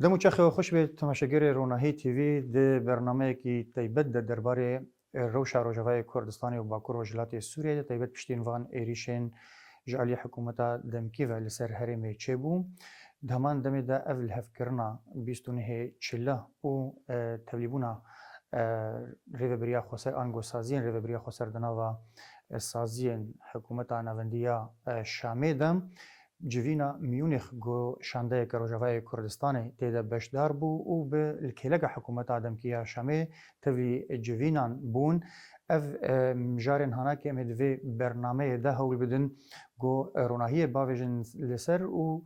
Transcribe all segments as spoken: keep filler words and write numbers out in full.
Dem û çaxê we xweş be, temaşegerê Ronahî T V. Di bernameyekî taybet de derbarê rewşa Rojavayê Kurdistanê û Bakur Rojhilatê Sûriyê de, taybet piştî van êrîşên ji aliyê hikûmeta demkî ve li ser herêmê çêbû. Di heman demê de ev lihevkirina bîst û nehê Çila û, e, tevlîbûna, e, rêvebiriya xweser, ango saziyên rêvebiriya xweser di nava, e, saziyên hikûmeta navendî ya, e, Şamê de, civîna Munîx ku şandeyeke Rojavayê Kurdistanê tê de beşdar bû û bi li kêleka hikûmeta demkî ya Şamê tevlî civînan bûn. Ev, e, mijarên hanakê em ê di vê bernameyê de hewl bidin ku, e, ronahiyê bavêjin li ser û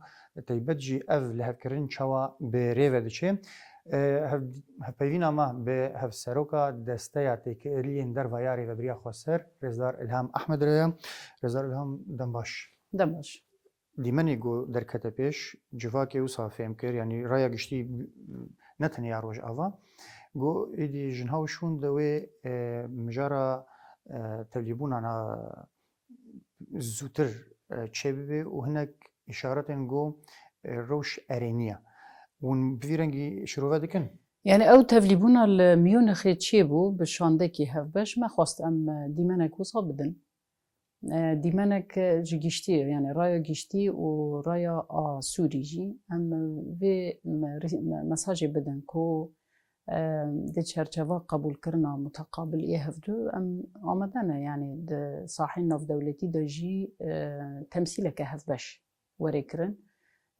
taybet jî ev lihevkirin çawa bi rê ve diçe. E, hev-, hevpeyvîna me bi hevseroka Desteya Têkiliyên Derva ya Rêvebiriya Xweser, Rêzdar Ilham Ehmed re ye. Rêzdar Ilham, dem baş. Dem baş. Dîmenê ku derkete pêş, civakê wisa fêm kir, yanî raya giştî ne tenê ya Rojava, ku êdî jinha û şûn di wê, e, mijara, e, tevlîbûna na zûtir, e, çêbibe û hinek îşaretên ku, e, rewş erênî ye. Hûn bi vî rengî şirove dikin? Yani ew tevlîbûna li Munîxê çêbû, bi şandekî hevbeş, me xwest em, e, dîmenek wisa bidin. E, dîmenek, e, ji giştî, yani raya giştî û raya a Sûrî jî, em, e, vê, em, rî-, me-, mesajê bidin ku, e, di çerçeva qebûlkirina muteqabil yê hevdu em amade ne, yani di sahên navdewletî de jî, e, temsîleke hevbeş were kirin.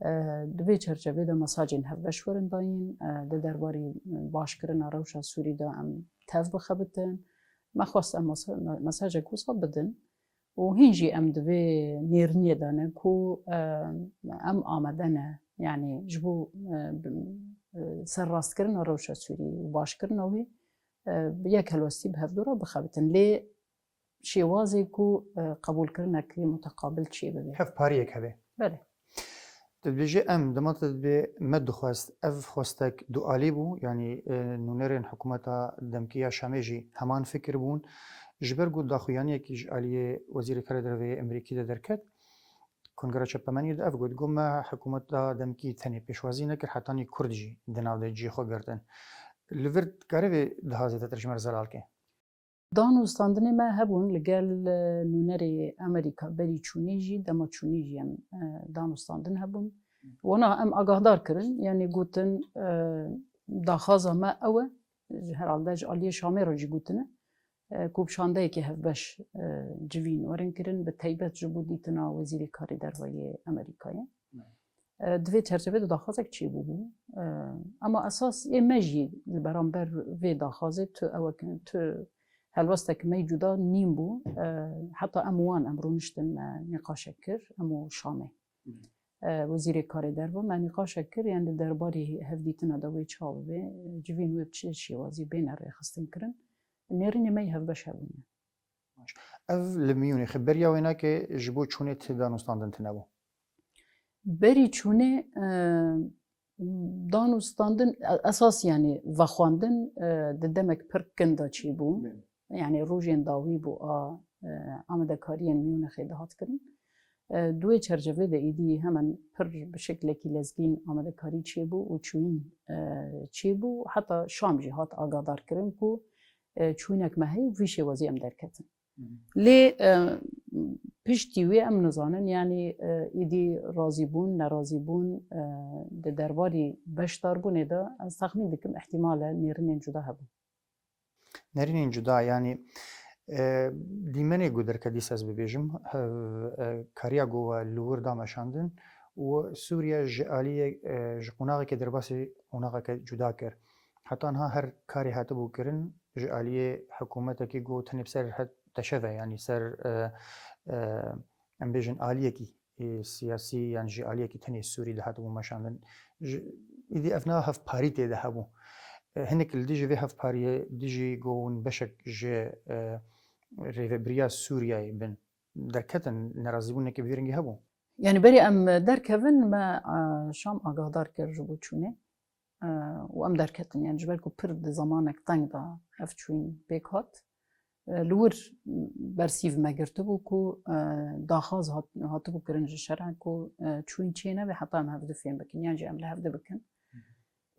E, di vê çerçevê de mesajên hevbeş werin dayîn, e, di derbarî başkirina rewşa Sûrî de em tev bixebitin. Me xwest em mesa-, me-, mesajek wisa bidin. Û hîn jî em di vê nêrînê de ne ku, e, em amade ne, yanî ji bo, e, bi-, e, serrastkirina rewşa Sûrî û başkirina wê, e, bi yek helwestî bi hevdû re bixebitin. Lê şêwazê ku, e, qebûlkirinekî muteqabil çêbibe. Hevpariyek hebe. Belê. Tu dibêjî em, dema tu dibê me dixwest, ev xwestek dualî bû, yanî, e, nûnerên hikûmeta demkî ya Şamê jî heman fikir bûn. Ji ber ku daxuyaniyekî ji aliyê Wezîrê Karê Derve yê Amerîkî de derket, Kongreya Çepemeniyê de ev got, got me hikûmeta demkî tenê pêşwazî nekir, hetanî Kurd jî di nav de cihê xwe girtin. Li vir dikare vê dihazê te ji me re zelal ke? Danûstandinê me hebûn li gel, e, nûnerê Amerîka berî çûnê jî, dema çûnê jî em, e, danûstandin hebûn. Wana em agahdar kirin, yanî gotin, e, daxwaza me ew e, ji herhalde ji aliyê Şamê re jî gotine, e, ku bi şandeyekê hevbeş, e, civîn werin kirin, bi taybet ji bo dîtina Wezîrê Karê Derve yê Amerîkayê. E, di vê çerçevê de daxwazek çêbûbû. E, ama esas ê me jî li beramber vê daxwazê tu ew e ku tu helwestek me cuda nîn bû. E, heta em wan em rûniştin me nîqaşek kir, em û Şamê. E, Wezîrê Karê Derve me nîqaşek kir, yani li derbarî hevdîtina de wê çawa bibe, civîn wê bi çi şêwazî bêne rêxistin kirin. Nêrînê me yê hevbeş hebûne. Ev li Miyûnîxê beriya wê nake ji bo çûnê ti danûstandin tune bû? Berî çûnê, e, danûstandin, e, esas, yani vexwendin, e, di demek pir kin de çêbû. Belê. Yani rojên dawî bû a, e, amadekariyên Miyûnîxê dihat kirin. E, di wê çerçevê de êdî hemen pir bi şeklekî lezgîn amadekarî çêbû û çûyîn, e, çêbû. Heta Şam jî hat agahdar kirin ku, e, çûyînek me heye û vî şêwazî em derketin. Lê, e, piştî wê em nizanin, yanî, e, êdî razîbûn, nerazîbûn, e, di derbarî beşdarbûnê de ez texmîn dikim, îhtîmal e nêrînên cuda hebûn. Nêrînên cuda, yanî, e, dîmenê ku derket dîsa ez bibêjim, hev-, e, kariya ku we li wir da meşandin û Sûriye ji aliyê, e, ji qonaxekê derbasî qonaxeke cuda kir. Heta niha her karê hatibû kirin, ji aliyê hikûmetekî ku tenê bi ser het teşe ve, yanî ser, e, e, em bêjin aliyekî, e, siyasî yan jî aliyekî tenê Sûrî de hatibû meşandin. Ji, êdî ev niha hevparî tê de hebû. E, hinek li dijî vê hevpariyê, dijî ku hûn beşek ji, e, rêvebiriya Sûriyeyê bin, derketin, nerazîbûnekî bi vî rengî hebû? Yani berê em derkevin, me, e, Şam agahdar kir ji bo çûnê. E, û em derketin. Yani ji ber ku pir di zemanek teng de ev çûyîn pêk hat. E, li wir bersîv me girtibû ku, e, daxwaz hat-, hatibû kirin ji şerê ku, e, çûyîn çê nebe heta em hevdu fêm bikin. Yan jî em li hevdu bikin.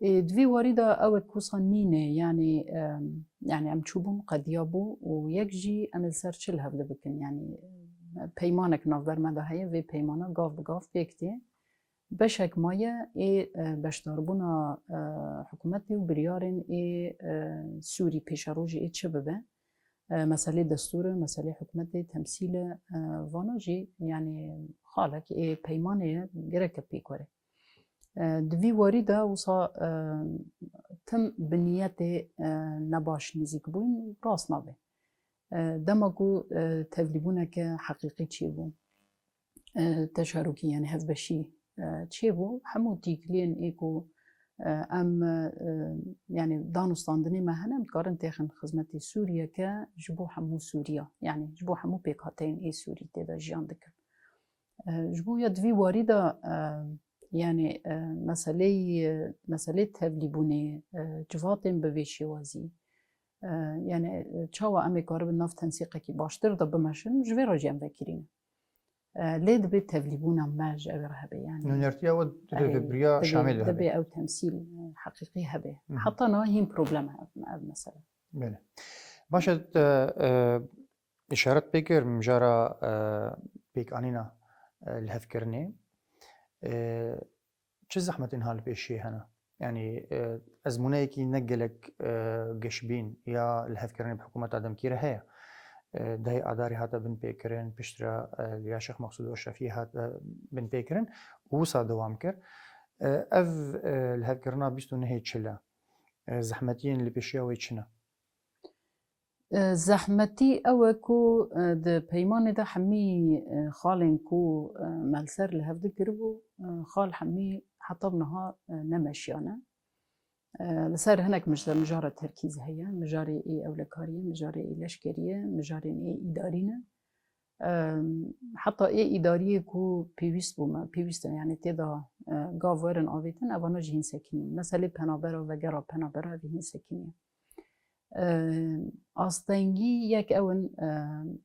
Ê, di vî warî de ew wek wisa nîne, yanî, em, yanî em çûbûn, qediya bû û yek jî em ê li ser çi li hev de bikin, yanî, em, peymanek navber me de heye, vê peymana gav bi gav pêk tê. Beşek maye ê, e, beşdarbûna, e, hikûmetê û biryarên ê, e, Sûrî pêşerojê ê çi bibe. E, meselê destûr e, meselê hikûmetê, temsîl e, e, vana jî, yanî xalek ê peymanê ye, gereke pêk were. E, di vî warî de wisa, e, tim bi niyetê, e, nebaş nêzîk bûn, rast nabe. E, dema ku, e, tevlîbûneke heqîqî çêbû, e, teşarûkî, yanî hevbeşî, e, çêbû, hemû tîkliyên ê ku, e, em, e, yanî danûstandinê me hene, em dikarin têxin xizmetê Sûriye ke ji bo hemû Sûriya, yanî ji bo hemû pêkhateyên ê Sûrî tê de jiyan dikin. E, ji bo ya di vî warî de, e, yanî, e, meseleyê, meselê tevlîbûnê, e, civatên bi vê şêwazî, e, yanî, e, çawa em ê karibin nav tensîqekî baştir de bimeşin, ji vê re jî em vekirî ne. E, lê dibê tevlîbûna me ji ew re hebe, yanî. Nûnertiya we Erê, rêvebiriya dibê, Şamê li dibê hebe. Ew temsîl, e, heqîqî hebe. Hı hı. Heta niha hîn problem e ev, ev mesele. Belê. Baş e, te, e, îşaret pê kir, mijara, e, pêkanîna, e, lihevkirinê. E, çi zehmetên ha li pêşiyê hene? Yanî, e, ezmûneyekî ne gelek, e, geşbîn ya lihevkirinê bi hikûmeta demkî re heye. E, dehê Adarê hate binpêkirin, piştre, e, li ya Şêx Meqsûd Eşrefiyê hate binpêkirin û wisa dewam kir. E, ev, e, lihevkirina bîst û nehê çil e. E, zehmetiyên li pêşiya wê çi ne? E, zehmetî ew e ku, e, di peymanê de hemî, e, xalên ku, e, me li ser li hev dikiribû, e, xal hemî heta bi niha, e, nemeşiyane. E, li ser hinek mij-, mijara terkîz heye, mijarê ê ewlekariyê, mijarê ê leşkeriyê, mijarên ê îdarî ne. E, heta ê îdariyê ku pêwîst bû me, pêwîst e, yanî tê de, e, gav werin avêtin, evana jî hîn sekinî. Meselê penabera, vegera penabera, ev hîn sekinî. E, astengî yek ew in, e,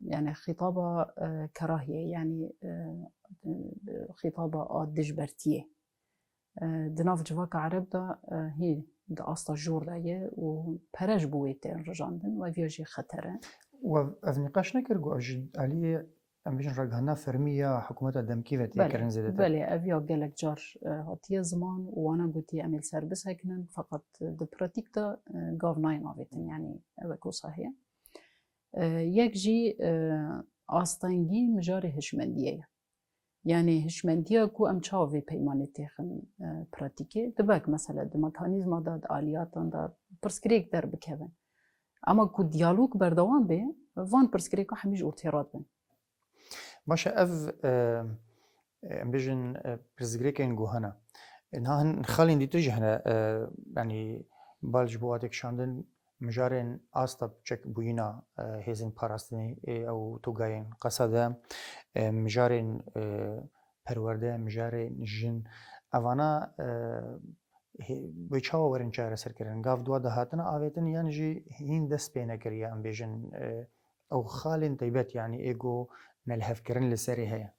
yanî xîtaba, e, kerahiyê, yanî, e, xîtaba a dijbertiyê. E, di nav civaka ereb de, e, hî di asta jor de ye û pere ji bo wê tên rijandin, we viya jî xeter e. We ev nîqaş nekir ku ev ji aliyê, em bêjin, ragihandina fermî ya hikûmeta demkî ve tê Belê, kirin zêdetir? Belê, ev ya gelek car, e, hatiye ziman û wana gotiye em ê li ser bisekinin, feqet di pratîk de, e, gav nayên avêtin, yanî ew wek wisa heye. E, yek jî, e, astengî mijarê hişmendiyê ye. Yanî hişmendiya ku em çawa vê peymanê têxin, e, pratîkê, dibe ku mesela di mekanîzma de, di aliyatan de pirsgirêk derbikevin. Ama ku diyalog berdewam bê, van pirsgirêka hemî ji ortê radibin. Baş e, ev, e, e, em bêjin, e, pirsgirêkên ku hene. E, niha hin xalên dîtir jî hene, e, yanî bal ji bo hatê kişandin, mijarên asta çekbûyîna, e, hêzên parastinê, e, ew togayên Qesede, e, mijarên, e, perwerde, mijarên jin, evana, e, hê-, wê çawa werin çareserkirin? Gav di wa de hatine avêtin yan jî hîn dest pê nekiriye, em bêjin, e, ew xalên taybet, yanî ê ku nelihevkirin li serê heye?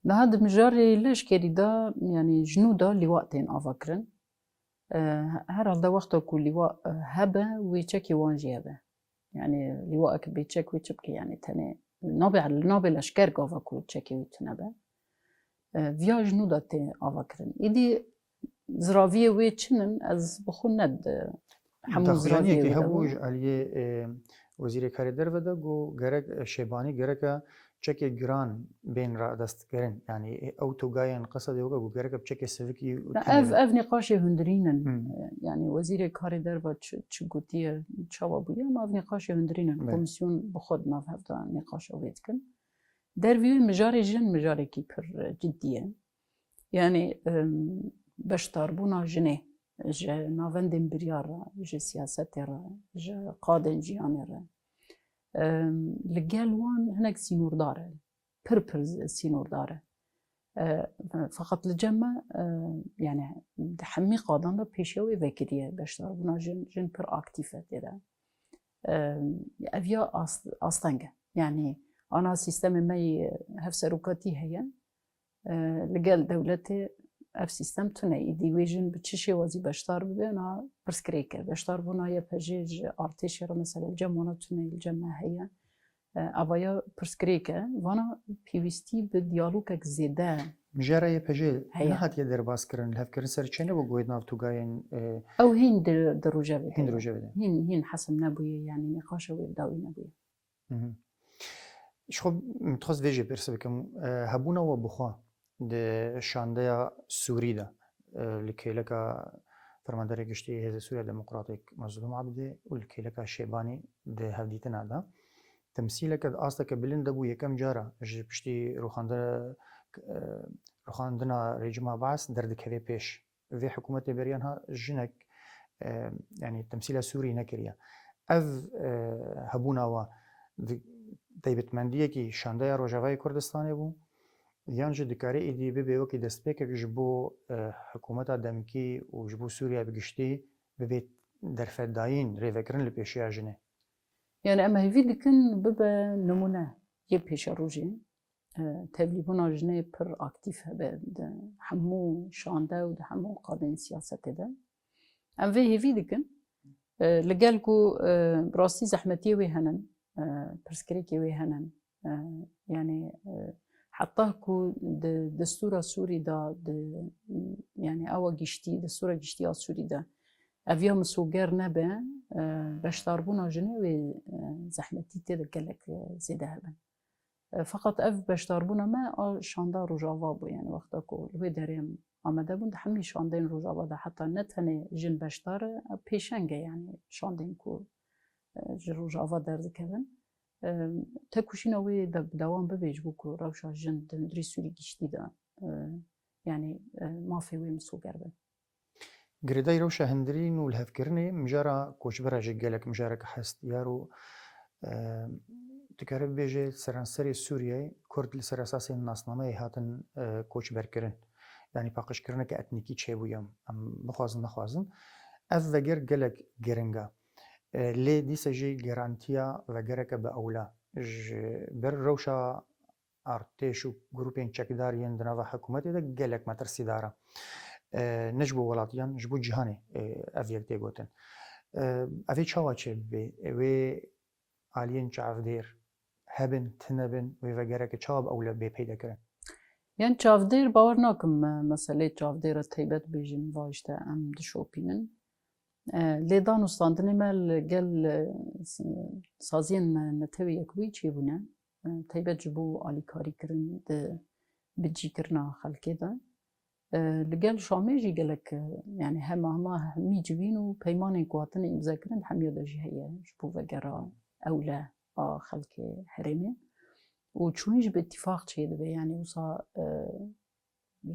Niha di mijarê leşkerî de, yanî ji nû de lîwa tên avakirin. E, herhalde wexta ku lîwa, e, hebe, wê çekê wan jî hebe. Yanî lîwaek bê çek wê çi bike, yanî tenê nabe, nabe leşker gava ku çekê wî tune be. E, viya ji nû de tê avakirin. Îdî ziraviyê wê çi nin, ez bi xwe ne di hemû Daxuyaniyekî ziraviyê wê de hebû bû. Ji aliyê, e, Wezîrê Karê Derve de got, gerek, e, Şêbanî gereke çekê giran bên radestkirin. Yanî, e, ew togayên Qesedê weke got, gereke bi çekê sivikî û Ya, tenê ev, be. Ev nîqaşê hundirîn in. Hmm. E, yanî Wezîrê Karê Derve çi, çi gotiye, çawa bûye, ama ev nîqaşê hundirîn in. Belê. Komîsyon bi xwe di nav hev de nîqaşa wê dikin. Dervî wê mijarê jin mijarekî pir, e, cidî ye. Yanî, em, beşdarbûna jinê ji navendên biryar re, ji siyasetê re, ji qadên jiyanê re, em, li gel wan hinek sînordar e, pir pir sînordar e. E, feqet li cem me, e, yanî di hemî qadan de pêşiya wê vekiriye beşdarbûna jin, jin pir aktîf e tê de. E, ev ya ast-, asteng e. Yanî ana sîstemê me yê hevserokatî heye. E, li gel dewletê ev sîstem tune. Îdî wê jin bi çi şêwazî beşdar bibe, na pirsgirêk e. Beşdarbûna Y P J ji artêşê re mesela li cem wana tune, li cem me heye. E, ava ya pirsgirêk e. Vana pêwîstî bi diyalogek zêde Mijara Y P J heye. Nehatiye derbas kirin, lihevkirin ser çênebû ku wê di nav tûgayên, e, Ew hîn di, di rojevê de hîn ye. Rojevê de. Hîn, hîn hesim nebûye, yanî nîqaşa wê bi dawî nebûye. Mhm. Ji xwe min dixwest vê jê pirsê bikim. E, hebûna we bi xwe di şandeya Sûrî de, e, li kêleka Fermandarê Giştî Hêzê Sûriya Demokratîk Mezlûm Abidê û li kêleka Şêbanî di hevdîtina de, temsîleke di asteke bilind de bû, yekem cara ji piştî rûxandina, e, rûxandina rejîma Baas derdikeve pêş. Vê hikûmetê beriya niha jinek, e, yanî temsîla Sûrî nekiriye. Ev, e, hebûna we di taybetmendiyekî şandeya Rojavayê Kurdistanê bû, yan jî dikare êdî bibe wekî destpêkek ji bo, e, hikûmeta demkî û ji bo Sûriya bi giştî bibe derfehdayîn, rêvekirin li pêşiya jinê? Yani em hêvî dikin bibe nimûne yê pêşerojê. E, tevlîbûna jinê pir aktîf hebe di hemû şande û di hemû qadên siyasetê de. Em vê hêvî dikin. E, li gel ku, e, bi rastî zehmetiyê wê henin, e, pirsgirêkê wê henin. E, yani, e, heta ku di destûra Sûrî de, di, yani ewa giştî, destûra giştî ya Sûrî de ev ya misoger nebe, e, beşdarbûna jinê wê, e, zehmetî tê de gelek, e, zêde hebin. E, feqet ev beşdarbûna me a şanda Rojava bû, yani wexta ku li wê derê em amade bûn, di hemî şandeyên Rojava de heta ne tenê jin beşdar e, pêşeng e, yani şandeyên ku, e, ji Rojava derdikevin. E, Tekoşîna wê de bi dewam bibe ji bo ku rewşa jin di hundirê Sûrî giştî de, e, yani, e, mafê wê misoger be. Girêdayî rewşa hundirîn û lihevkirinê mijara koçbera jî gelek mijareke hestiyar û, e, dikare bibêje seranserê Sûriyeyê Kurd li ser esasên nasnameyê hatin, e, koçberkirin. Yanî paqijkirineke etnîkî çêbûye, em bixwazin nexwazin. Ev veger gelek giring e. E, lê dîsa jî garantiya vegereke bi ewla ji ber rewşa artêş û grûpên çekdar yên di nava hikûmetê de gelek metirsîdar e. E, ne ji bo welatiyan, ji bo cîhanê, e, ev yek tê gotin. E, ev ê çawa çêbibe? Wê aliyên çavdêr hebin, tune bin, wê vegereke çawa bi ewle bê peyde kirin? Yan çavdêr, bawer nakim me meseleyê çavdêr re taybet bêjin, va işte em dişopînin. E, lê danûstandinê me li gel, e, s-, saziyên me netewê yekbûyî çêbûne. E, taybet ji bo alîkarîkirin di bicîkirina xelkê de. E, li gel Şamê jî gelek, e, yani hema hema hemî civîn û peymanên ku hatine îmzekirin di hemiya de jî heye ji bo vegera ewle a xelkê herêmê. Û çûyîn jî bi îtîfaq çêdibe, yani wisa, e,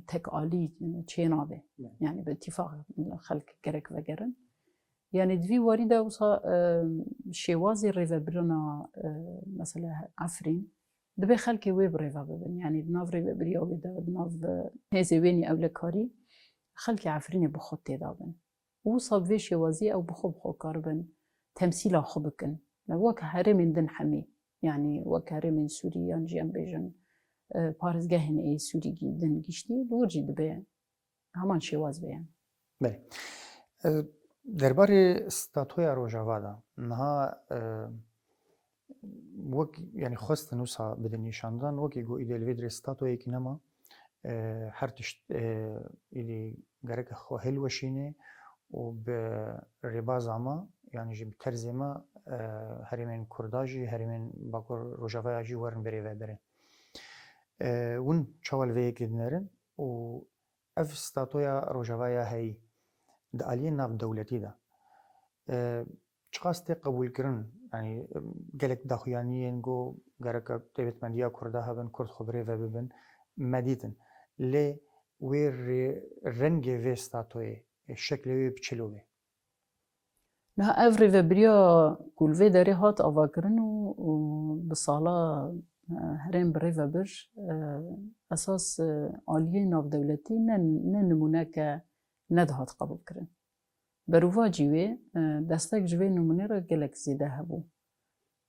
tek alî çênabe. Evet. Yani bi îtîfaq xelk gerek vegerin. Yani di vî warî de wisa, e, şêwazê rêvebirina, e, mesela Efrîn, dibe xelkê wê bi rêve bibin. Yani di nav rêvebiriya wê de, di nav, e, hêzê wênî ewlekarî, xelkê Efrînê bi xwe têda bin. Û wisa bi vê şêwazî ew bi xwe bi xwe karibin temsîla xwe bikin. Wek herêmên din hemî, yanî wek herêmên Sûrî yan jî em bêjin, e, parêzgehên ê Sûrî gî-, din giştî, li wir jî dibe heman şêwaz be yani. Belê. E, derbarê statoya Rojava de, niha, e, wek, yani xwestin wisa bidin nîşandan, wekî got îdê li vê dirê statoyekî nema, e, her tişt, e, îdî gerek xwe hilweşînê û bi rêbaza me, yani jî bi terzê me, e, herêmên Kurda jî, herêmên Bakur Rojavaya jî werin birêvebirin. E, hûn çawa li vê yekê dinerin û ev statoya Rojavaya heyî di aliyê navdewletî de, e, çiqas tê qebûlkirin? Yanî, e, gelek daxuyaniyên ku gereke taybetmendiya Kurda hebin, Kurd xwe birêve bibin, me dîtin. Lê wê rê-, rengê vê statoyê, e, şeklê wê bi çilo bê? Niha ev rêvebiriya ku li vê derê hat avakirin û, û bi sala, e, herêm bi rê ve bir, e, esas, e, aliyê navdewletî ne, ne nimûneke nedihat qebûlkirin. Berovajî wê, e, destek ji vê nimûnê re gelek zêde hebû.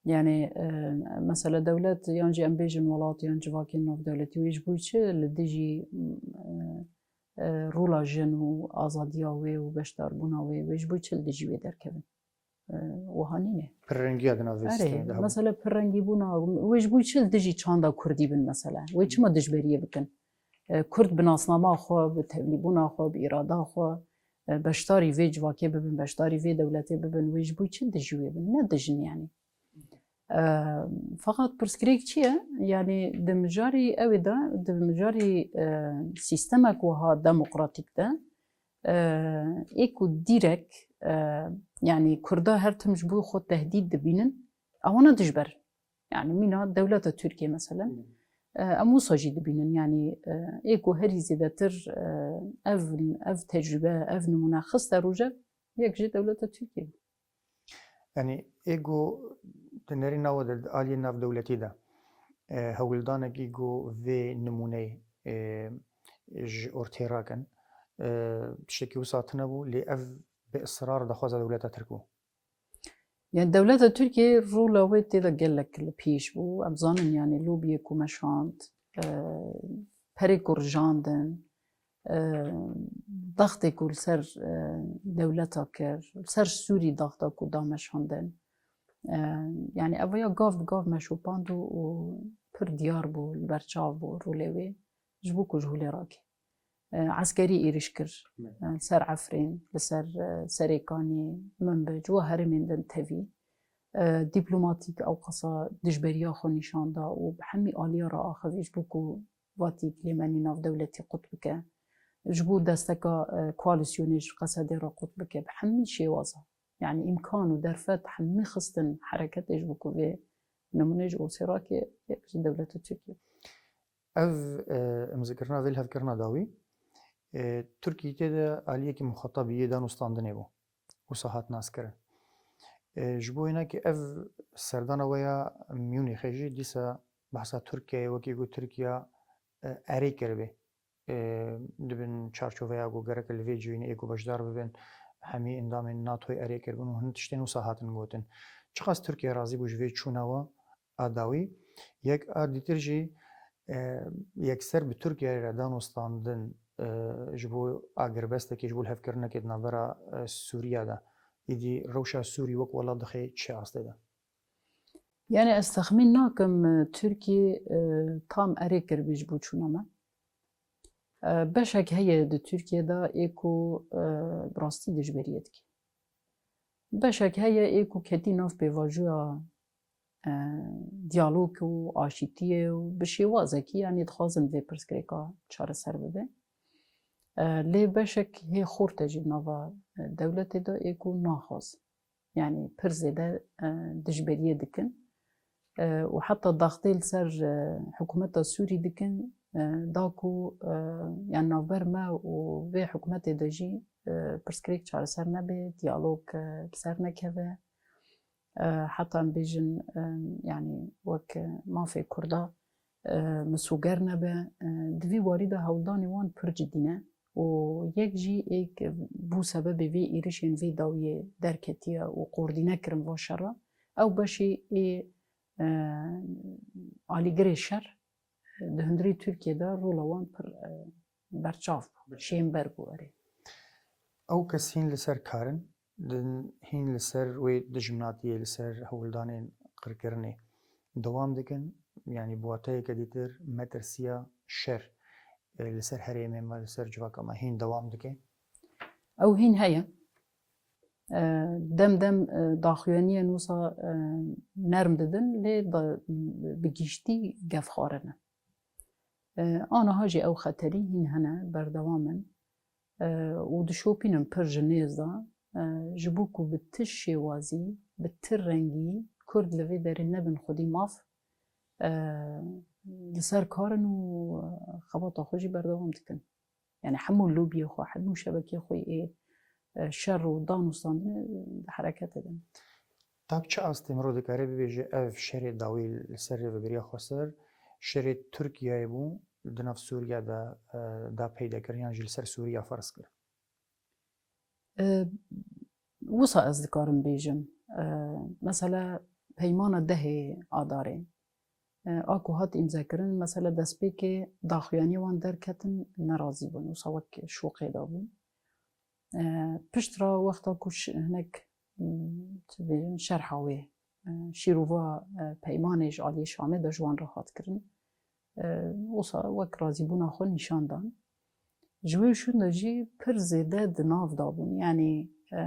Yani, e, mesela dewlet yan jî em bêjin welat yan civakên navdewletî wê ji bo çi li dijî, e, e, rola jin û azadiya wê û beşdarbûna wê, wê ji bo çi li dijî wê derkevin? E, wiha nîne. Pirrengiya di nav vê Erê, sîstemê de hebû. Mesela pirrengîbûna, wê ji bo çi li dijî çanda kurdî bin mesela? Wê çima dijberiyê bikin? E, Kurd bi nasnama xwe, bi tevlîbûna xwe, bi îrada xwe, e, beşdarî vê civakê bibin, beşdarî vê dewletê bibin, wê ji bo çi dijî wê bin? Ne dijin yanî. E, Feqat pirsgirêk çi ye? Yanî di mijarî ew ê de, di mijarî, e, sîstemek wiha demokratîk de, e, ê ku dîrek, e, yanî Kurda her tim ji bo xwe tehdîd dibînin, ewana dijber. Yanî mîna dewleta Tirkiye meselen, e, em wisa jî dibînin. Yanî, e, ê ku herî zêdetir, e, ev, ev tecrûbe, ev nimûne xiste rojev, yek jî dewleta Tirkiye. Yanî ê ku di nerîna we de di aliyê navdewletî de, e, hewldanekî ku vê nimûneyê, e, ji ortê rakin, e, tiştekî wisa tune bû, lê ev bi israr daxwaza dewleta Tirk bû. Yani dewleta Tirkiye rola wê tê de gelek li pêş bû. Em zanin yani lobiyê ku meşand, e, perê ku rijandin, e, daxtê ku li ser, e, dewleta kir, li ser Sûrî daxta ku da meşandin. E, Yani ev ya gav bi gav meşopand û, û pir diyar bû, li ber çav bû rolê wê ji bo ku ji holê rake. E, Eskerî êrîş kir, e, li ser Efrîn, li ser, e, Serêkanî, Minbic, wa herêmên din tevî. E, dîplomatîk ew qasa dijberiya xwe nîşan da û bi hemî aliya re axivî ji bo ku vatî gilemînê navdewletî qut bike. Ji bo desteka, e, koalîsyonê ji Qesedê re qut bike. Bi hemî şêwaza. Yani îmkan û derfet hemî xistin hereketê ji bo ku vê nimûnê ji Olsêrakê yek ji dewleta Tirkiye. Ev, e, imzikirina vê lihevkirina dawî, e, Tirkî tê de aliyekî muxatabî yê dan û standinê bû. Wisa hat naskirin. E, ji bo wênekê ev serdana we ya Mûnîxê jî dîsa behsa Tirkiyeyê wekî ku Tirkiya, e, erê kiribê. E, dibin çarçoveya ku gerek li vê cihînê ê ku beşdar bibin, hemî endamên NATOyê erê kiribûn û hin tiştên wisa hatin gotin. Çiqas Tirkiye razî bû ji vê çûna we a dawî, yek a dîtir jî, e, yekser bi Tirkiyeyê re dan û standin, e, ji bo agirbestekê, ji bo lihevkirinekê di navbera, e, Sûriya de. Îdî rewşa Sûrî wek welat dixê çi astê de? Yani ez texmîn nakim, e, Tirkiye, e, tam erê kiribî ji bo çûna me. E, beşek heye di Tirkiye de ê ku, e, bi rastî dijberiyê dike. Beşek heye ê ku ketî nav pêvajoya, e, diyalog û aşîtiyê û bi şêwazekî, yani dixwazin vê pirsgirêka çareser bibe. E, lê beşek hê xorte jî nava, e, dewletê de ê ku naxwazin. Yani pir zêde, e, dijberiyê dikin. E, û heta daxtê li ser, e, hikûmeta Sûrî dikin, e, da ku, e, yani navber me û vê hikûmetê de jî, e, pirsgirêk çareser nebe, diyalog, e, bi ser nekeve. E, heta em bêjin, e, yani wek, e, mafê Kurda, e, misoger nebe. E, di vî warî de hewldanê wan pir cidî ne û yek jî ê ku bû sebebê vê êrişên vê dawiyê derketiye û koordîne kirin va şera, ew beşê ê, e, alîgirê şer, e, di hundirê Tirkiye de rola wan pir, e, berçav bû, şênber bû erê. Ew kes hîn li ser kar in, din hîn li ser wê dijminatiyê, li ser hewldanên qirkirinê dewam dikin. Yanî bi wateyeke dîtir metirsiya şer, e, li ser herêmê me, li ser civaka me hîn dewam dike. Ew hîn heye. E, dem dem, e, daxuyaniyên wisa, e, nerm didin, lê da, bi giştî gefxwarin in. E, aniha jî ew xeterî hîn hene, berdewam in. E, û dişopînin pir ji nêz de, e, ji bo ku bi ti şêwazî, bi ti rengî Kurd li vê derê nebin xwedî maf, e, li ser kar in û, e, xebata xwe jî berdewam dikin. Yani hemû lobiyê xwe, hemû şebekê xwe yê, e, şer û dan û standinê di hereketê de ne. Ta bi çi astê mirov dikare bibêje ev şerê dawî li ser rêveberiya xweser, şerê Tirkiyeyê bû, di nav Sûriya de, e, da peyda kirin yan jî li ser Sûriya ferz kir? E, Wisa ez dikarim bêjim. E, mesela peymana dehê Adarê, E, a ku hat îmzekirin, mesela destpêkê daxuyaniyê wan derketin, nerazî bûn, wisa wek şoqê de bûn. E, pişt re wexta ku şi-, hinek, m, çi dibêjin, şerha wê, e, şîrova, e, peymanê ji aliyê Şamê de ji wan re hat kirin. E, wisa wek razîbûna xwe nîşan dan. Ji wê şûn de jî pir zêde di nav de bûn. Yanî, e,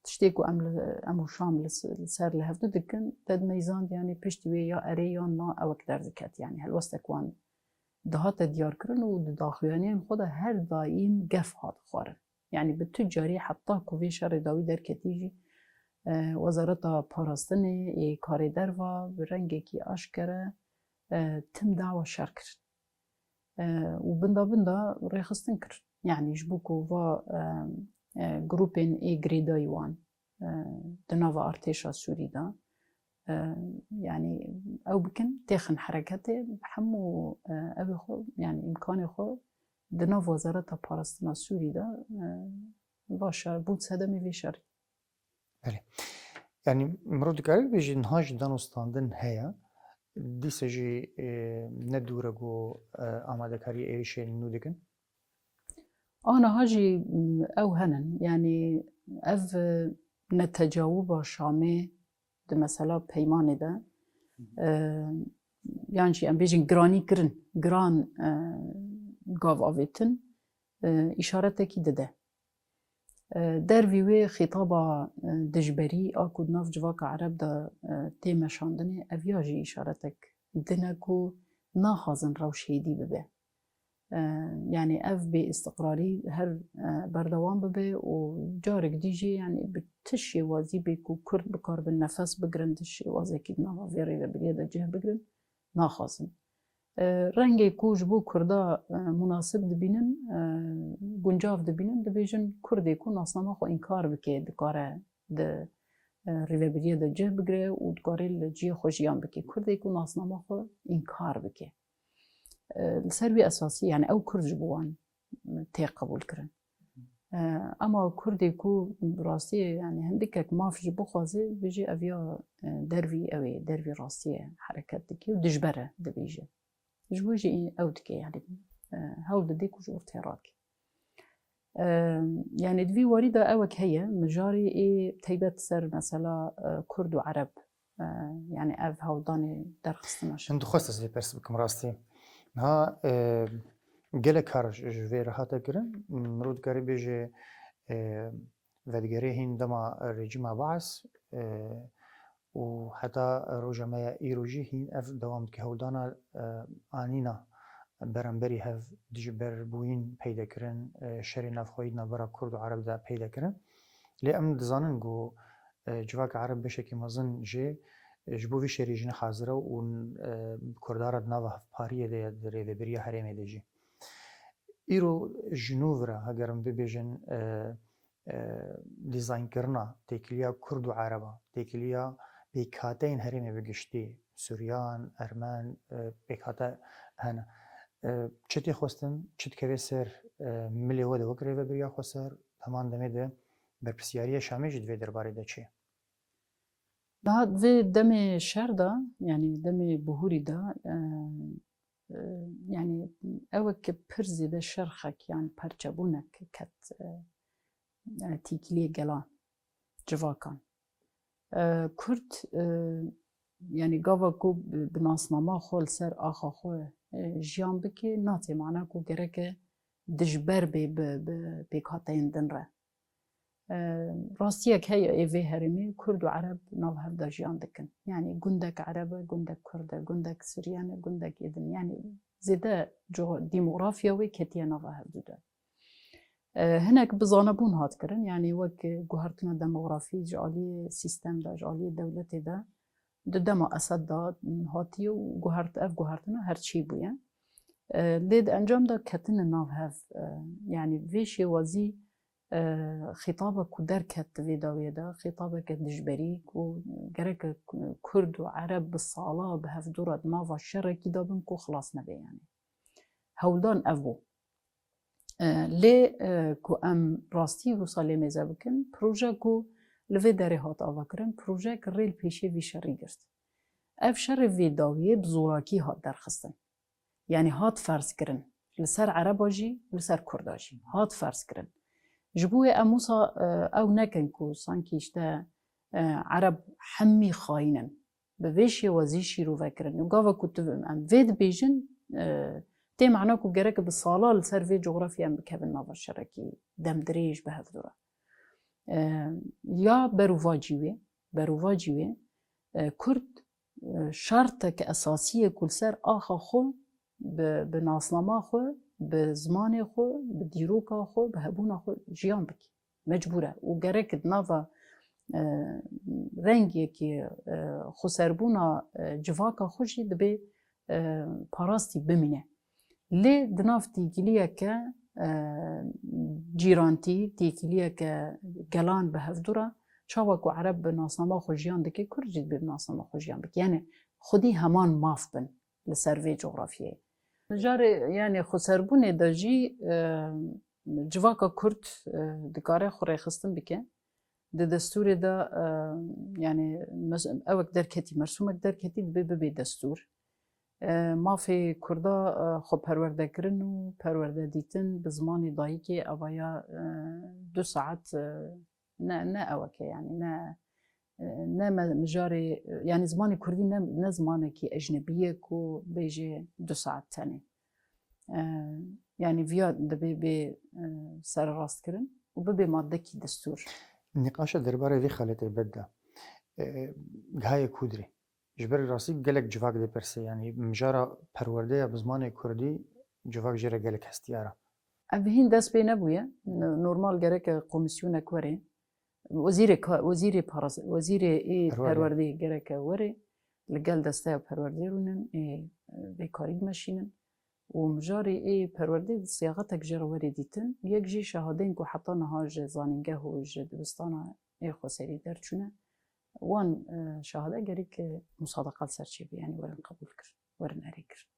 tiştê ku em li, em û Şam li s-, li ser li hevdu dikin, te dimeyzand, yanî piştî wê ya erê yan na ewek derdiket. Yanî helwestek wan dihate diyarkirin û di daxuyaniyên xwe de her daîm gef hat xwarin. Yanî bi tu carî heta ku vê şerê dawî derketî jî, e, Wezareta Parastinê ê Karê Derva bi rengekî aşkere, e, tim dawa şer kirin. E, û binda binda rêxistin kirin. Yanî ji bo ku va, e, e, grûpên ê girêdayî wan, e, di nava artêşa Sûrî de, e, yanî ew bikin, têxin hereketê, hemû, e, ew ê xwe, yanî îmkanê xwe di nav Wezareta Parastina Sûrî de, e, va şer bûn sedemê vê şerê. Belê. Yanî mirov dikare bibêje niha jî danûstandin heye. Dîsa jî, e, ne dûr e ku, e, amadekariyê êrişên nû dikin. A niha jî, m, ew henin. Yanî ev, e, netecawuba Şamê di mesela peymanê de, e, yan jî em bêjin giranî kirin, giran, e, gav avêtin, e, îşaretekî dide. E, dervî wê xîtaba, e, dijberî a ku di nav civaka Ereb de, e, tê meşandinê, ev ya jî îşaretek din e ku naxwazin rewş hêdî bibe. E, yanî ev bêîstiqrarî her, e, berdewam bibe û carek dî jî, yanî bi ti şêwazî bê ku Kurd bikaribin nefes bigirin, di şêwazekî di nava vê rêvebiriyê de cih bigirin, naxwazin. E, rengê ku ji bo Kurda, e, munasib dibînin, e, guncav dibînin, dibêjin Kurdê ku nasnama xwe înkar bike, dikare di, e, rêvebiriyê de cih bigire û dikare li cihê xwe jiyan bike. Kurdê ku nasnama xwe înkar bike. E, li ser wî esasî, yanî ew Kurd ji bo wan tê qebûl kirin. E, ema Kurdê ku bi rastiyê, yanî hindikek maf jî bixwaze, bijî ev ya, e, dervî ew ê, dervî rastiyê hereket dike û dijber e, dibêje. Ji bo jî ew dike, yanî, e, hewl dide ku ji ortê rake. E, yanî di vî warî de ewek heye, mijarê ê teybet ser mesela, e, Kurd û Ereb, e, yanî ev hewldanê derxistina şer. Min dixwest ez vê pirs bikim rastî. Niha, e, gelek kar ji, ji vê re hate kirin. Mirov dikare bêje, e, vedigerê hîn dema rejîma Baas, e, û heta roja me ya îro jî hîn ev dewam dike. Hewldana, e, anîna beramberî hev dijberbûyîn peyde kirin, e, şerê navxweyî di navbera Kurd û Ereb de peyde kirin. Lê em dizanin ku, e, civaka Ereb beşekî mezin jê, e, ji bo vî şerî jî ne hazir e û, e, Kurda re di nava hevpariyê de ye, di rêvebiriya herêmê de jî. Îro ji nû vira, heger em bibêjin, e, e, dîzaynkirina têkiliya Kurd û Ereba, têkiliya pêkhateyên herêmê bi giştî, Suryan, Ermen, e, pêkhate hene. E, çi tê xwestin, çi dikeve ser, e, milê we de wek rêvebiriya xweser, heman demê de berpirsyariya Şamê jî di vê derbarê de çi ye? Niha di vê demê şer de, yanî demê bihûrî de, e, e, yanî ew e ku pir zêde şerxek yan perçebûnek ket, e, e, tîkiliyê gelan, civakan. E, Kurd, e, yanî gava ku bi, bi nasnama xwe li ser axa xwe, e, jiyan bike, natê mana ku gereke dijber bê bi, bi pêkhateyên din re. E, rastiyek heye ê vê herêmê Kurd û Ereb nav hev de jiyan dikin. Yanî gundek Ereb e, gundek Kurd e, gundek Suryen e, gundek êdin. Yanî zêde co-, demografya wê ketiye nava hevdu de. E, hinek bi zanebûn hat kirin, yanî wek guhertina demografî ji aliyê sîstem de, ji aliyê dewletê de, di dema Esed de hatiye û guhert-, ev guhertina her çî bûye. E, lê di encam de ketine nav hev. E, yanî vê şêwazî, e, xîtabek ku derket di vê dawiyê de, xîtabeke dijberî ku gereke Kurd û Ereb bi sala bi hevdû re di nava şerekî de bin ku xilas nebe yanî. Hewldan ev bû. E, lê, e, ku em rastî wisa lê mêze bikin, proje ku li vê derê hat avakirin, projeyek rê li pêşê vî şerî girt. Ev şerê vê dawiyê bi zorakî hat derxistin. Yanî hat ferz kirin. Li ser Ereba jî, li ser Kurda jî hat ferz kirin. Ji bo wê em wisa, e, ew nekin ku sankî işte, e, Ereb hemî xayîn in. Bi vê şêwazî şîrove kirin. Û gava ku tu em vê dibêjin, e, tê mana ku gerek bi sala li ser vê cografyê em bikevin nava şerekî demdirêj bi hevdû re. E, ya berovacî wê, berovacî wê, e, Kurd, e, şertek esasî ye ku li ser axa xwe bi, bi nasnama xwe, bi zimanê xwe, bi dîroka xwe, bi hebûna xwe jiyan bike. Mecbûr e. Û gerek di nava, e, rengekî, e, xweserbûna, e, civaka xwe jî dibê, e, parastî bimîne. Lê di nav têkiliyeke, e, cîrantî, têkiliyeke gelan bi hevdû re, çawa ku Ereb bi nasnama xwe jiyan dike, Kurd jî dibê bi nasnama xwe jiyan bike. Yanî xwedî heman maf bin li ser vê cografyayê. Mijarê, yanî xweserbûnê de jî, e, civaka Kurd, e, dikare xwe rêxistin bike. Di destûrê de, e, yanî mes-, ewek derketî, mersûmek derketî dibê bibe destûr. E, mafê Kurda, e, xwe perwerdekirin û perwerde dîtin bi zimanê dayikê, eva ya, e, du saet, e, ne, ne ewek e, yanî ne, e, ne me-, mijarê, e, yanî zimanê Kurdî ne, ne zimanekî ecnebî ye ku bêjê du saet tenê. E, yanî viya dibê bê, e, sererastkirin û bibe maddekî destûr. Nîqaşa derbarê vê xeletê bed de, e, gihayê kûdirê. Ji ber rastî gelek civak dê pirse, yanî mijara perwerdeya bi zimanê Kurdî civak jê re gelek hestiyar e. Ev hîn dest pê nebûye. N-, normal gereke komîsyonek were. Wezîrê ka-, wezîrê paras-, wezîrê ê Perwerde. Perwerdê gereke were. Li gel desteya perwerdê rûnin, ê, vê karî dimeşînin. Û mijarê ê perwerdê di siyaxetek jê re were dîtin. Yek jî şehadeyên ku heta niha ji zanîngeh û ji dibistana ê xweserî derçûne. Wan, e, şehade gerek, e, musadeqa li ser çêbe, yanî werin qebûl kir, werin erê kir.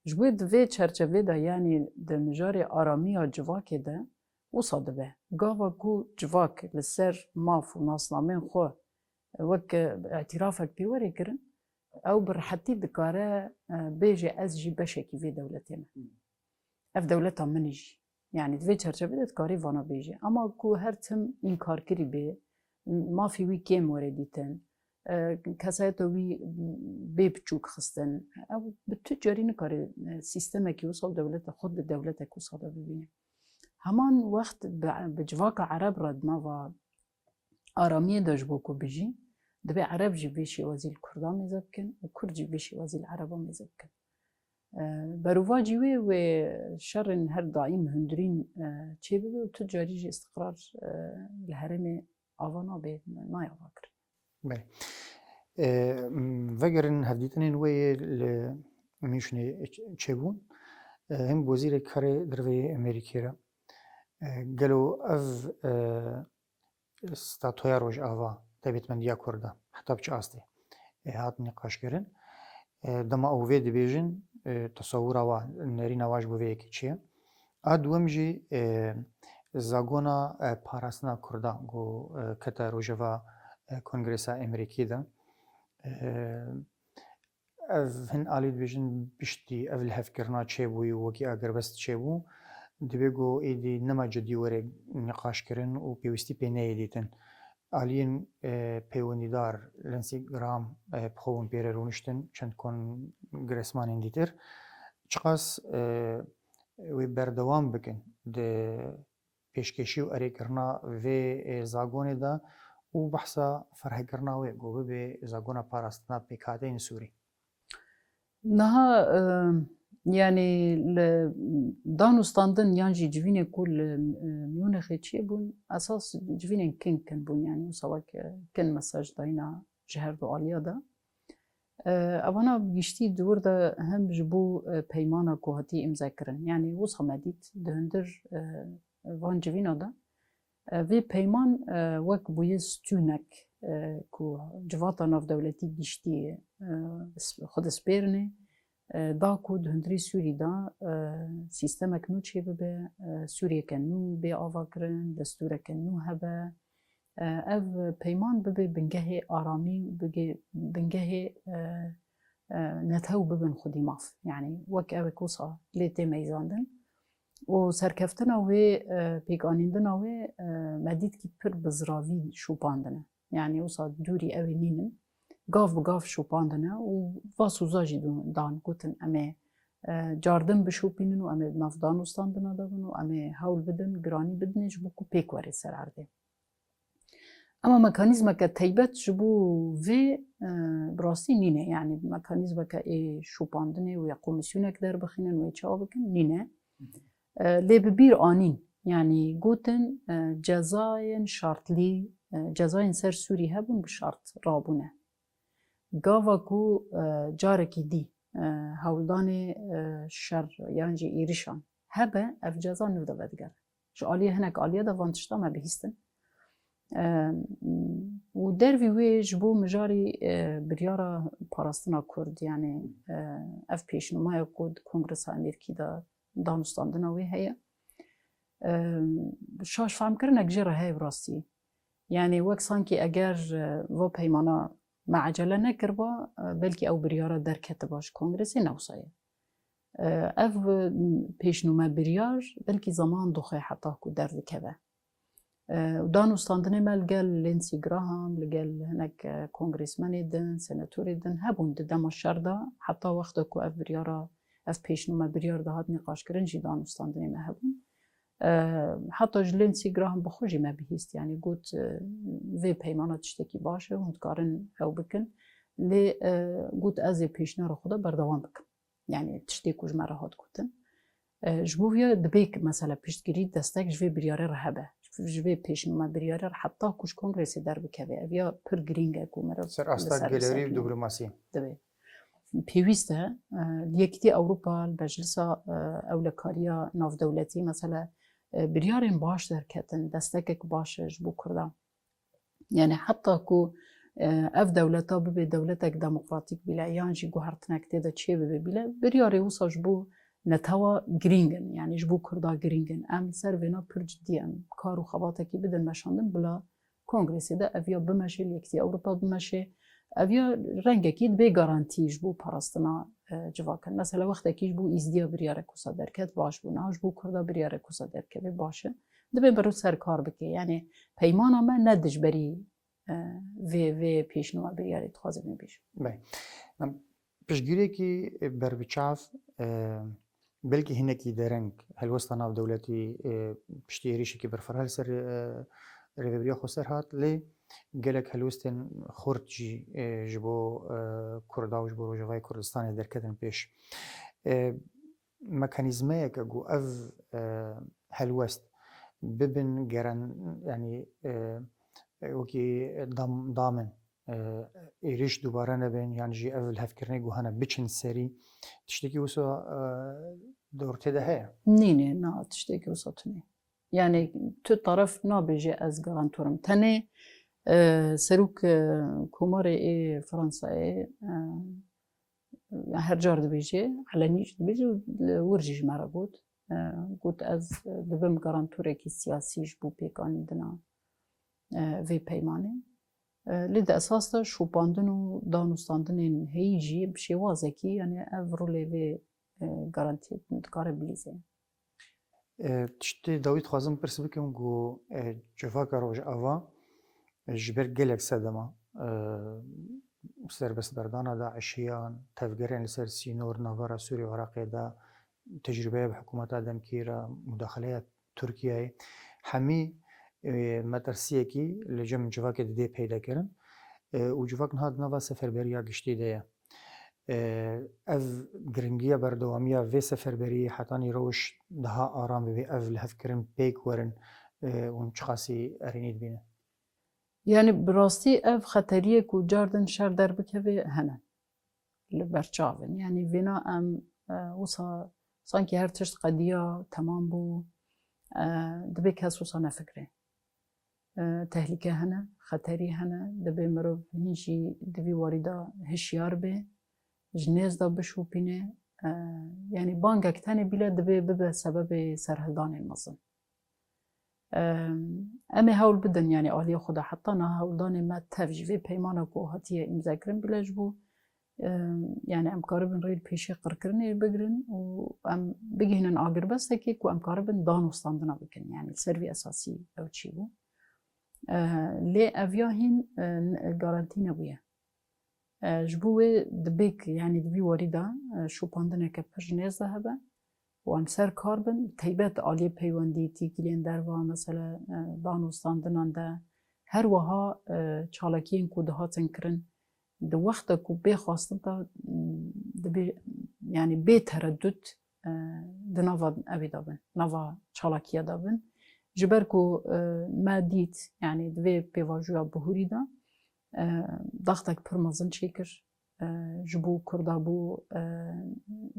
Ji bo di vê çerçevê de, yanî di mijarê aramiya civakê de wisa dibe. Gava ku civak li ser maf û nasnameyên xwe wek, e, îtîrafek pê were kirin, ew bi rehetî dikare, e, bêje, ez jî beşekî vê dewletê me. Ev dewleta min e jî. Yanî di vê çerçevê de dikarî vana bêjî. Ama ku her tim înkarkirî bê, mafê wî kêm were dîtin, e, kesayeta wî bê biçûk xistin, ew bi tu carî nikare, e, sîstemekî wisa û dewleta xwe di dewletek wisa de bibîne. Heman wext bi, bi civaka Ereb re di nava aramiyê de ji bo ku bijî, divê Ereb jî vê şêwazî li Kurda mêze bikin û Kurd jî vê şêwazî li Ereba mêze bikin. E, berovacî wê, wê şerên her daîm hundirîn, e, çêbibe û tu carî jî îstiqrar, e, li herêmê ava nabe, nayê ava kirin. Belê. E, m, vegerin hevdîtinên wê yê li Münşnê ç-, çêbûn. E, him wezîrê karê derve yê Amerîkê re. E, gelo ev, e, statûya Rojava, taybetmendiya Kurda, heta bi çi astê, e, hat nîqaşkirin. E, dema ew vê dibêjin, e, tesewura wa, nerîna wa ji bo vê yekê çi ye? A duwem jî, e, zagona, e, parastina Kurda ku, e, kete rojeva, e, Kongresa Amerîkî de. E, Ev hin alî dibêjin piştî ev lihevkirina çêbûyî û wekî agirbest çêbû, divê ku êdî nema cidî were nîqaşkirin û pêwîstî pê neyê dîtin. Aliyên, e, peywendîdar, Lindsey Graham, e, bi xwe bûn pê re rûniştin, çend kongresmanên dîtir. Çiqas, e, wê berdewam bikin di pêşkêşî û erêkirina vê, e, zagonê de û behsa ferhekirina wê ku bibe zagona parastina pêkhateyên Sûrî. Niha, e, yanî li dan û standin yan jî civînê ku li, e, Myûnixê çêbûn, esas civînên kin kin bûn, yanî wisa wek, e, kin mesaj dayîna ji her du aliya de. E, evana bi giştî di wir de him ji bo, e, peymana ku hatî îmze kirin. Yanî wisa me dît di hundir, e, van civîna de, e, vê peyman, e, wek bûye stûnek, e, ku civata navdewletî giştî, e, s-, xwe dispêrine, e, da ku di hundirê Sûrî de, e, sîstemek nû çêbibe, e, Sûriyeke nû bê avakirin, destûreke nû hebe, E, ev peyman bibe bingehê aramî û bige-, bingehê, e, e, netew bibin xwedî maf. Yanî wek ew ê ku wisa lê tê meyzandin. Û serkeftina wê, e, pêkanîndina wê, e, me dît kî pir bi ziravî şopandine. Yanî wisa dûrî ew ê nînin. Gav bi gav şopandine û va soza jî dan, gotin, em ê, e, cardin bişopînin û em ê di nav danûstandina de bin û em ê hewl bidin, giranî bidinê ji bo ku pêk were ser erdê. Ema mekanîzmeke teybet ji bo vê, e, bi rastî nîne. Yanî mekanîzmeke ê şopandinê û ya komîsyonek derbixînin û ê çawa bikin, nîne. E, lê bi bîr anîn, yanî gotin, e, cezayên şartlî, e, cezayên ser Sûrî hebûn, bi şart rabûne. Gava ku, e, carekî dî, e, hewldanê, e, şer yan jî êrişan hebe, ev ceza nû de vedigere. Ji aliyê hinek aliye de van tişta me bihîstin. E, û dervî wê ji bo mijarî, e, biryara parastina Kurd, yanî, e, ev pêşnûmeya ku di Kongresa Amerîkî de danûstandina wê heye. E, şaş fehmkirinek jê re heye bi rastî. Yanî wek sankî eger, e, va peymana me ecele nekiriba, e, belkî ew biryara derketiba ji Kongresê ne wisa ye. E, ev, e, pêşnûme biryar belkî zaman dixwe heta ku derdikeve. E, û danûstandinê me li gel Lindsey Graham, li gel hinek, e, kongresmenê din, senatorê din hebûn di dema şer de, heta wexta ku ev biryara, ev pêşnûme biryar dihat nîqaşkirin jî danûstandinê me hebûn. E, heta ji Lindsey Graham bi xwe jî me bihîst, yanî got, e, vê peymana tiştekî baş e, hûn dikarin ew bikin. Lê, e, got, ez ê pêşniyara xwe de berdewam bikim. Yanî tiştê ku ji me re hat gotin. E, ji bo vê dibê ki mesela piştgirî, destek ji vê biryarê re hebe. Ji vê pêşnûme biryarê re heta ku ji Kongresê derbikeve. Ev ya pir girîng e ku meriv Ser asta li ser gelêrî û bisekine. Diplomasî. Divê. Pêwîst e, e, li Yekîtiya Ewropa, li Meclisa, e, Ewlekariya Navdewletî, mesela, e, biryarên baş derketin, destekek baş e ji bo Kurdan. Yani heta ku, e, ev dewleta bibe dewletek demokratîk bile, yan jî guhertinek tê de çê bibe bile, biryarê wisa ji bo netewa girîng in, yani ji bo Kurda girîng in. Em li ser vêna pir cidî em kar û xebatekî bidin meşandin, bila Kongresê de ev ya bimeşe, li Yekîtiya Ewropa bimeşe, ev ya rengekî dibê garantî ji bo parastina, e, civak in. Mesela wextekî ji bo Îzdiya biryarek wisa derket, baş bû, niha ji bo Kurda biryarek wisa derkeve, baş e. Dibê meriv ser kar bike. Yani peymana me ne dijberî, e, vê, vê pêşnûma biryarê dixwazim ê bêjim. Belê. Em piştgirêkî berbiçav, e, belkî hinekî dereng helwesta navdewletî, e, piştî êrîşekî berfireh li ser, e, rêvebiriya xweser hat, lê gelek helwestên xurt jî, e, ji bo, e, Kurda û ji bo Rojavayê Kurdistanê derketin pêş. E, mekanîzmayeke ku ev, e, helwest bibin geren, yanî, e, e, wekî dam-, damin, e, êrîş dubare nebin, yan jî ev lihevkirinê ku hene biçin serî, tiştekî wisa, e, di ortê de heye? Nîne, na, tiştekî wisa tune. Yani tu taraf nabêje ez garantor im. Tenê, e, serok, e, komarê ê Fransayê, e, her car dibêje, elenî jî dibêje û li wir jî ji me re got. E, got, ez dibim garantorekî siyasî ji bo pêkanîndina, e, vê peymanê. E, lê di esas de şopandin û danûstandinên heyî jî bi şêwazekî, yani ev rolê vê, e, garantiyê dikare bilîze. E, tiştê dawî dixwazim pirs bikim ku, e, civaka Rojava ji ber gelek sedema, e, serbestberdana DAIŞiyan, tevgerên li ser sînor navbera Sûrî û Iraqê de, tecrûbeya bi hikûmeta demkî re, mudaxeleya Tirkiyeyê, hemî, e, metirsiyekî li cem civakê didê peyda kirin, e, û civak niha di nava seferberiya giştî de ye. E, ev giringiya berdewamiya vê seferberiyê hetanî rewş daha aram bibe, ev lihevkirin pêk werin, e, hûn çiqasî erênî dibînin? Yani bi rastî ev xeteriyê ku cardin şer derbikeve hene. Li ber çav in. Yani vêna em, e, wisa sankî her tişt qediya, temam bû. E, dibê kes wisa nefikre. E, tehlîke hene, xeterî hene, dibê mirov hîn jî di vî warî de hişyar be, ji nêz de bişopîne. E, yanî bangek tenê bîle dibê bibe sebebê serhildanên mezin. Em ê hewl bidin, yanî aliyê xwe de heta niha hewldanê me tev ji vê peymana ku hatiye îmzekirin bile ji bo, em, yanî em karibin rê li pêşê qirkirinê bigirin û em bigihînin agirbestekê ku em karibin danûstandina bikin. Yanî li ser vî esasî ew çêbû. E, lê ev ya hîn, e, n-, garantî nebûye. E, ji bo wê dibê, yanî di vî warî de, e, şopandineke pir ji nêz de hebe û em ser kar bin, taybet aliyê peywendî, têkiliyên derva, mesela, e, danûstandinan de, her wiha, e, çalakiyên ku dihatin kirin, di wexta ku bê xwestin de, m, dibê, yanî bê teredût, e, di nava evê de bin, nava çalakiya de bin. Ji ber ku, e, me dît, yanî di vê pêvajoya bihurî de, e, daxtek pir mezin çêkir, e, ji bo Kurda, bo, e,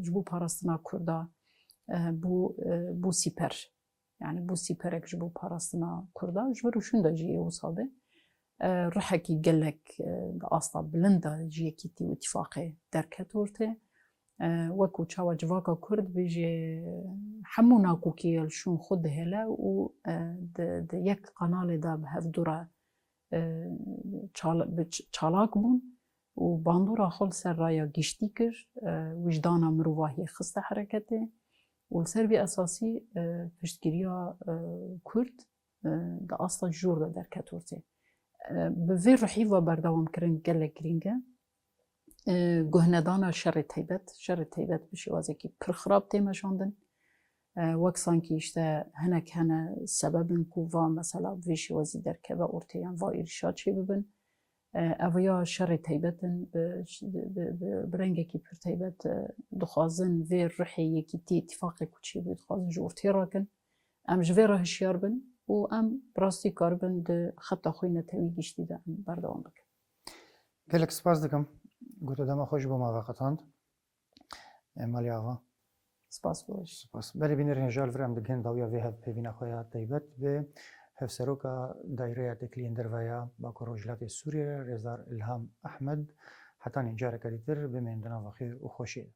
ji bo parastina Kurda, e, bû, e, bû sîper. Yanî bû sîperek ji bo parastina Kurda. Ji vir û şûn de jî yê wisa be. E, ruhekî gelek, e, di asta bilind de ji Yekîtî û Îtîfaqê derket ortê. E, wekû çawa civaka Kurd bêjê hemû nakokî li şûn xwe dihêle û, e, di, di yek qanalê de bi hevdû re, e, çal-, bi ç-, çalak bûn û bandora xwe li ser raya giştî kir, e, wijdana mirovahiyê xiste hereketê û li ser vî esasî, e, piştgiriya, e, Kurd, e, di asta jor de derket ortê. E, bi vê ruhî ve berdewam kirin gelek girîng e. E, guhnedana şerê taybet, şerê taybet bi şêwazekî pir xirab tê meşandin. E, wek sankî işte hinek hene sebeb in ku va mesela bi vê şêwazî derkeve ortê yan va êrîşa çêbibin. E, ev ya şerê taybet in, bi, bi, bi, bi rengekî pir taybet, e, dixwazin vê ruhê yekîtî, îtîfaqê ku çêbû dixwazin ji ortê rakin. Em ji vê re hişyar bin û em bi rastî karibin di xeta xwe yê netewî giştî de em berdewam bikin. Gelek spas dikim. Ku tu dema xwe ji bo me veqetand. E, Malî Ava. Spas bo. Spas. Belê bînerên hêja, li vir em digihên dawiya vê hevpeyvîna xwe ya taybet bi Hevseroka Daîreya Têkiliyên Derve ya Bakur Rojhilatê Sûriyê, Rêzdar Ilham Ehmed. Hetanî careke dîtir bimînin di nava xêr û xweşiyê de.